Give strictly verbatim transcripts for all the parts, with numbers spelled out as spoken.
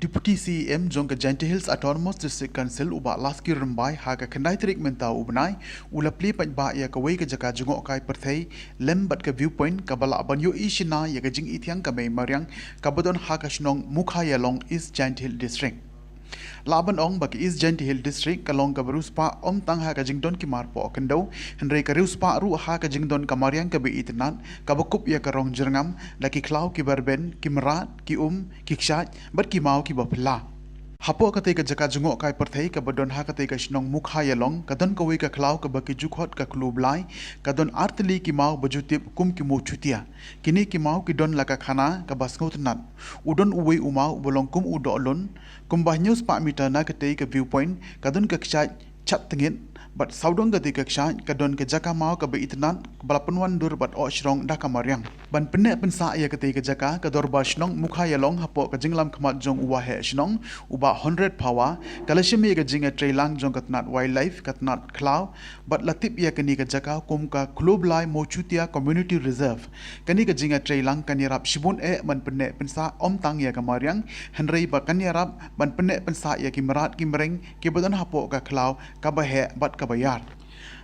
Deputy C E M jong ka Jaintia Hills Autonomous District Council u Bah Laski Rymbai ha ka khyndai tarik mynta u bnai u la plie paidbah ïa kawei ka jaka jngohkai pyrthei lem bad ka viewpoint kaba lah ban ïohi shynna ïa ka jingithiang ka mei mariang kaba don ha ka shnong Mukhaïalong, East Jaintia Hills District. Lah ban ong ba ka East Jaintia Hills District ka long kaba riewspah ym tang ha ka jingdon ki mar poh khyndew, hynrei ka riewspah ruh ha ka jingdon ka mariang kaba itynnad kaba kup ïa ka rong jyrngam, la ki khlaw kiba rben, ki mrad, ki um, ki kshaid bad ki maw kiba phylla. Hapoh katei ka jaka jngohkai pyrthei kaba don ha katei ka shnong Mukhaïalong ka don kawei ka khlaw kaba ki ju khot ka Khloo Blai, ka don artylli ki maw ba ju tip kum ki Mochutia. Kine ki maw ki don la ka khana kaba sngewtynnad. U don uwei u maw uba long kum u dohlun, kumba hynñiew spah meter na katei ka viewpoint ka don ka kshaid chap tyngit, bad sawdong katei ka kshaid ka don ka jaka maw kaba itynnad kaba la pynwandur bad oh shrong da ka mariang. Ban pynneh pynsah ïa katei ka jaka, ka dorbar shnong Mukhaïalong hapoh ka jinglam khmat jong u waheh shnong u Bah Honred Phawa ka la shim ïa ka jingïatreilang jong ka tnat wildlife, ka tnat khlaw, bad la tip ïa kane ka jaka kum ka Khloo Blai Mochutia Community Reserve. Kane ka jingïatreilang kan ïarap shibun eh ban pynneh pynsah ym tang ïa ka mariang, hynrei ba kan ïarap ban pynneh pynsah ïa ki mrad ki mreng kiba don hapoh ka khlaw kaba heh bad kaba ïar.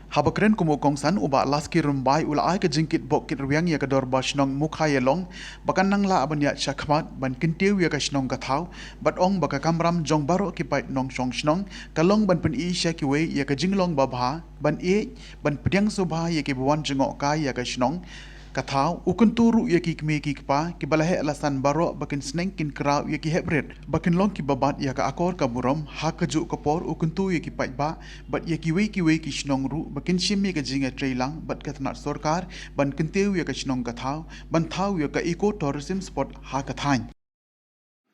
Haba kren kum u kongsan u Bah Laski Rymbai u la ai ka jingkitbok kitrwiang ïa ka dorbar shnong Mukhaïalong ba kan nang lah ban ïaid shakhmat ban kyntiew ïa ka shnong ka thaw, bad ong ba ka kamram jong baroh ki paid nongshong shnong ka long ban pyni sha kiwei ïa ka jinglong babha, ban ïeit, ban pdiang sngewbha ïa kiba wan jngohkai ïa ka shnong ka thaw. U kyntu ruh ïa ki kmie ki kpa kiba la heh la san baroh ba kin sneng kin kraw ïa ki hep rit, ba kin long kiba bat ïa ka akor ka burom. Ha kajuh ka por u kyntu ïa ki paidbah bad ïa kiwei kiwei ki shnong ruh ba kin shim ïa ka jingïatreilang bad ka tnat sorkar ban kyntiew ïa ka shnong ka thaw ban thaw ïa ka eco tourism spot ha ka thaiñ.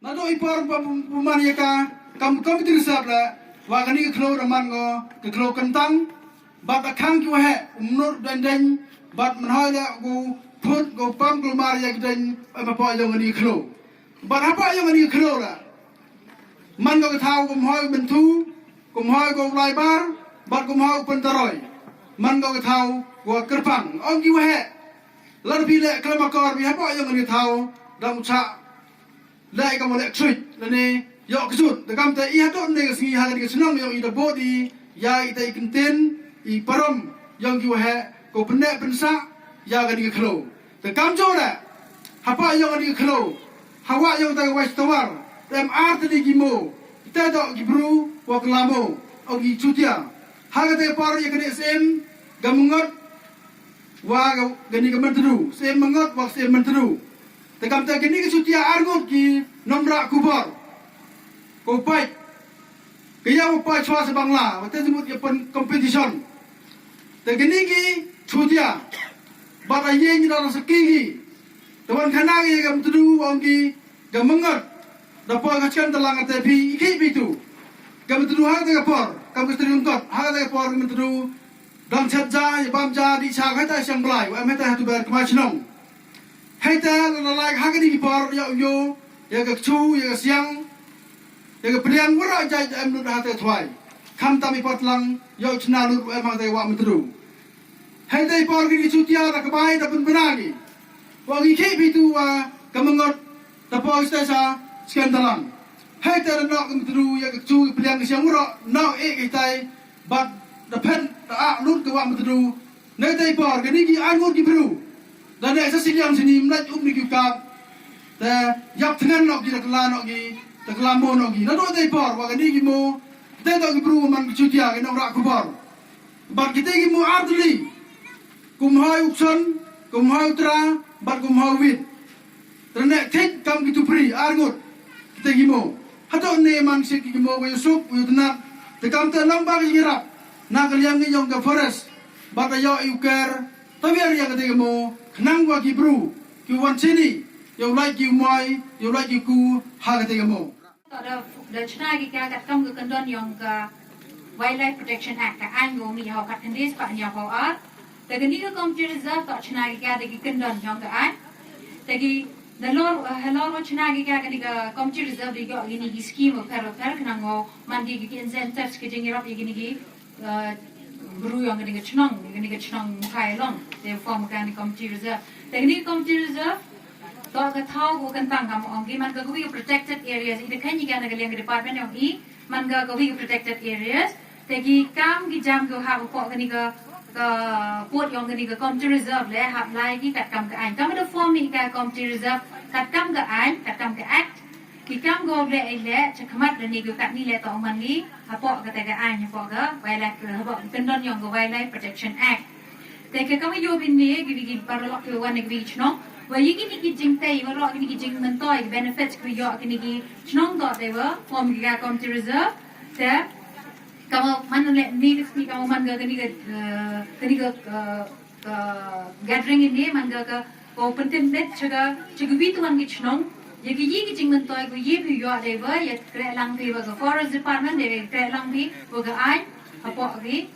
Naduh i por ba bun man ïa ka kam community reserve la, wa kane ka khloo da man ngo ka khloo kyntang, bad da khang ki waheh, u mnur deng deng, bad mynhoi da gu phut gu pam gu mar ïa ki deng, em hapoh jong kane ka khloo. Bad hapoh jong kane ka khloo la man ngo ka thaw gu mhoi u Mynthu, gu mhoi gu Laibar, bad gu mhoi u Pyntaroi. Man ngo ka thaw gu kyrpang, ong ki waheh. Lada phi leh khlem akor phi hapoh jong kane ka thaw, dang u chah leh ka mo leh ksuid lane ïoh kjut. Te kamte i haduh ne ka sngi ha kane ka shnong ïoh i da bud i ïa i te i kyntien i parom ïoh ki waheh ko pynneh pynsah ïa kane ka khloo. Te kam jong re hapoh ïoh kane ka khloo, hawa ïoh te ka West Tower, te em artylli ki mo, te doh ki bru wa ka lamo, o ki chutia. Ha kate ka por ïa kane ka syiem ka Myngot wa ka, kane ka Myntdu, syiem Myngot wa ka syiem Myntdu. Te kamte kine ki chutia arngut ki nongrah khubor ko paid, ka ïa u paid chwa sa Bangla wa te jimut ïa pyn competition. Te kine ki chutia bad a ïeng da sa ki ki te wan khana ki ka Myntdu wa ong ki ka Myngot da por ka chen da lang te phi i ki phi tu. Ka Myntdu ha te ka por ka Myntdu kot ha te ka por ka Myntdu dang chet ja ïa bam ja di cha ka ta siang blai wa em heta hatu ber kma chnong. Hei te la la lai ha kane ki por ïa u ïoh ïa ka kchu ïa ka siang ïa ka pliang wara jai da em lut ha te thwai. Kham tam i por tlang ïa u chna lut u em ha te wa Myntdu. Hei te i por kine ki chutia da ka bai da pynbna ki wa ngi ki phi tu wa ka Myngot da por sta sa sken da lang. Hei te da nok ka Myntdu ïa ka kchu ïa ka pliang ka siang wara nok e ki tai bad da phen da a lut ka wa Myntdu. Nai te i por kine ki arngut ki bru da ne sa siliang sini mlaj um ni ki kap. Te ïap tngan nok ki da kla nok ki da kla mo nok ki. Naduh te i por wa kine ki mo te nok ki bru man ki chutia ki nongrah khubor. Bad kite ki mo artylli, kum hoi u kson, kum hoi u tra, bad kum hoi u wit. Te ne thik kam ki tupri arngut kite ki mo. Hato ne man sik ki mo wa ïa suk wa ïa tnat. Te kamte lang ba ki rap na ka liang ngi ïong ka forest bad ïa u ker. Tawiar ïa kate ka mo khnang wa ki bru ki wan sini ïa u lait ki moi ïa u lait ki ku ha kate ka mo. Da da chna ki ka kat kam ka kyndon ïong ka Wildlife Protection Act ka aiñ ko mi hau kat kyndis pa nya hau ar. Da kani ka community reserve da chna ki ka da ki kyndon ïong ka aiñ. Da ki da lor halor wa chna ki ka kani ka community reserve da ki kini ki scheme per per khnang ngo man ki ki incentives ki jingirap ïa kini ki bru ïong kani ka chnong kani ka chnong Mukhaïalong. They form kani community reserve. Da kani community reserve Toh ka thaw ko kyntang kam ong ki man ka kawi ka protected areas, i da khan i ka na ka liang ka department ong i man ka kawi ka protected areas. Te ki kam ki jam ko ha ko kani ka ka port ong kani ka community reserve le hap lai ki kat kam ka ain. Kam da form i ka community reserve kat kam ka ain, kat kam ka act. Ki kam ko le i le chakhmat le ni ko kat ni le to man ni hapoh ka te ka ain, hapoh ka wildlife, hapoh ka kyndon ong ka Wildlife Protection Act. Te ka kam ïoh bynne ki ki paralok ki wan ki chnong. Wa yi kini ki jingtei, wa rok kini ki jingmyntoi, ki benefits ki ïoh kini ki chnong to te wa form ki ka community reserve. Te kam man le ni ki kam man ka kini ka kini ka ka gathering ini man ka ka ko pyntim bit chaga chaga wi tuan ki chnong. Ya ki yi ki jingmyntoi ko yi bi ïoh te wa ya kre lang te wa ka forest department te kre lang te wa ka ain hapoh ki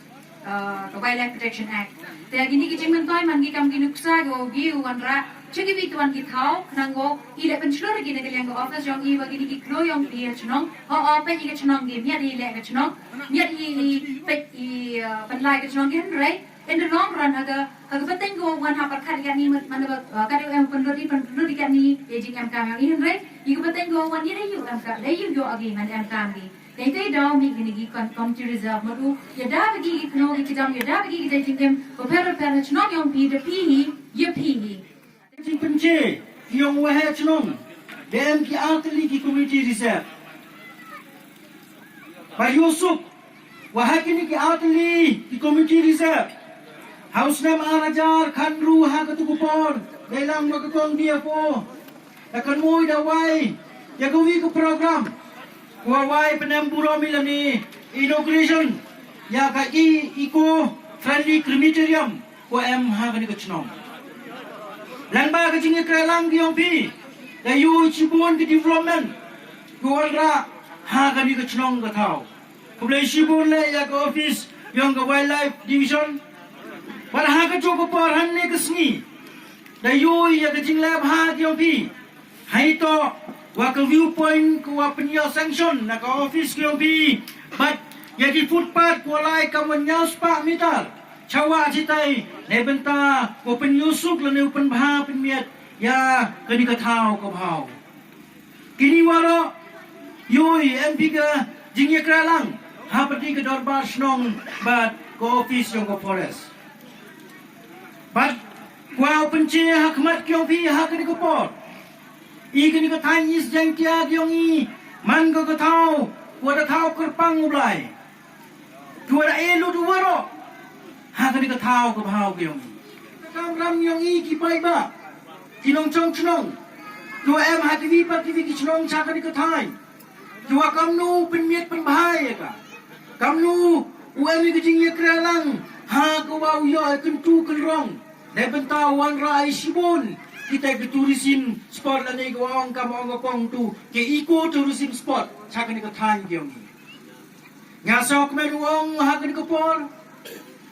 ka Wildlife Protection Act. Te kini ki jingmyntoi man ki kam ki nuksa ko gi wanrah cha ki bi tuan ki thaw khnang ko i le pynchlur ki na ka liang ka office ong i wa kini ki klo ong i ha chnong. O o pe i ka chnong ki miat i le ka chnong miat i i pe i pyllai ka chnong ki hynrei in the long run ha ka ha ka pateng ko wan ha pat khat ka ni man ba ka de em pyndot i pyndot ka ni e jing em kam i hynrei i ka pateng ko wan i re yu em ka le yu yo agi man em kam ki. Dei dei daw mi kini ki community reserve madu ya da bagi ki kno ki kidam ya da bagi ki dei jingim ko per per na chnong ong pi da pi hi ya pi hi. Jingpynche ki ong wa ha chnong da em ki artylli ki community reserve. Ba ïoh suk wa ha kini ki artylli ki community reserve. Ha u snem ar hajar khanru ha ka tu ku por dei lang ma ka kong D F O. Da kan mui da wai ya ka wi ka program. Wa wai pynem burom i lani inauguration ya ka i eco friendly crematorium ko em ha kani ka chnong. Lang ba ka jingïakren lang ki ong pi da yu chibun ki development ko wanrah ha kani ka chnong ka thaw. Khublei shibun le ya ka office yong ka Wildlife Division. Bad ha ka jong ka por hangne ka sngi da yu ya ka jingleh ha ki ong pi. Hai to wa ka viewpoint ko wa pynïoh sanction na ka office ki ong pi. Bad ya ki footpath ko lai ka mon nyaw spah meter chawa chitai ne bynta ko pynïoh suk lane pynbha pynmiat ya kani ka thaw ka bhaw. Kini waro yoi M P ka jingïakren lang ha pati ka dorbar shnong bad ka office yong ka forest. Bad kwah pynche ha khmat ki ong pi ha kani ka por. I kani ka thaiñ East Jaintia ki ong i man ka ka thaw kwah da thaw kyrpang u Blai. Ki wa da e lut u waro ha kani ka thaw ka bhaw ki ong i. Ka kam ram ong i ki pai ba ki nongchong chnong ki wa em ha ki wi pa ki wi ki chnong cha kani ka thaiñ. Ki wa kamnu pynmiat pynbha ya ka kamnu u em i ka jingïakren lang ha ka wa u ïoh kyntu kynrong. Ne bynta wanrah ai shibun kita ki tourism spot lane ki wa ong kam ong ka kong tu ki eco tourism spot cha kani ka thaiñ ki ong i. Nga sngewkmen u ong ha kani ka por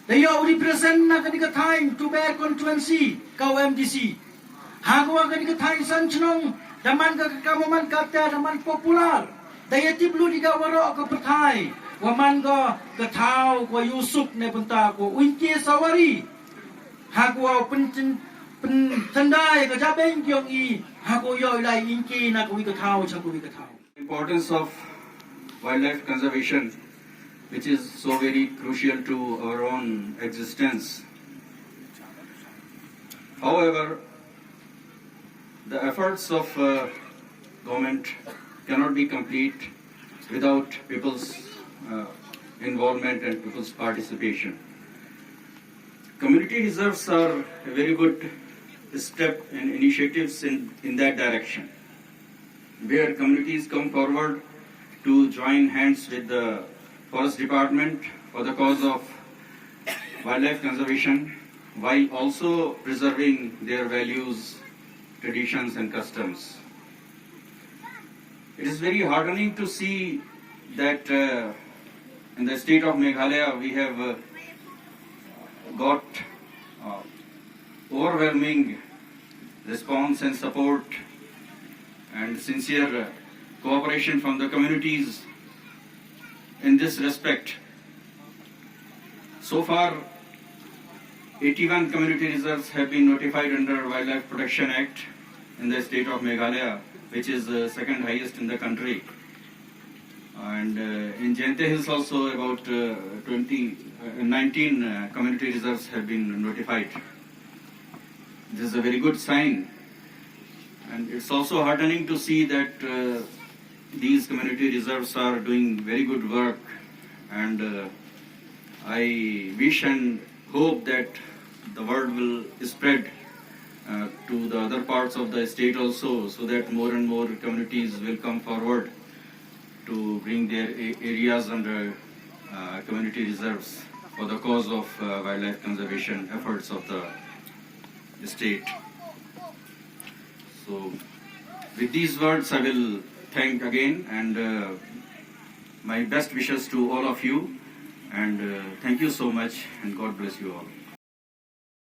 da ïoh u represent na kani ka thaiñ Tuber constituency ka u M D C. Ha ka wa kani ka thaiñ san chnong da man ka ka man ka ta da man popular da ïa tip lut i ka waro ka pathai wa man ka ka thaw ka yusuk ne bynta ko uin ke sawari. Ha ka wa pyn pyn tendai ka jabeng ki ong i ha ka ïoh lai in ke na ka wi ka thaw cha ka wi ka thaw. Importance of wildlife conservation, which is so very crucial to our own existence. However, the efforts of uh, government cannot be complete without people's uh, involvement and people's participation. Community reserves are a very good step and initiatives in, in that direction, where communities come forward to join hands with the forest department for the cause of wildlife conservation, while also preserving their values, traditions, and customs. It is very heartening to see that uh, in the state of Meghalaya we have uh, got uh, overwhelming response and support and sincere uh, cooperation from the communities in this respect. So far, eighty-one community reserves have been notified under Wildlife Protection Act, in the state of Meghalaya, which is uh, second highest in the country. And uh, in Jaintia Hills also about uh, twenty, uh, nineteen uh, community reserves have been notified. This is a very good sign. And it's also heartening to see that uh, these community reserves are doing very good work. And uh, I wish and hope that the word will spread uh, to the other parts of the state also, so that more and more communities will come forward to bring their a- areas under uh, community reserves for the cause of uh, wildlife conservation efforts of the state. So, with these words, I will thank again and uh, my best wishes to all of you. And uh, thank you so much, and God bless you all.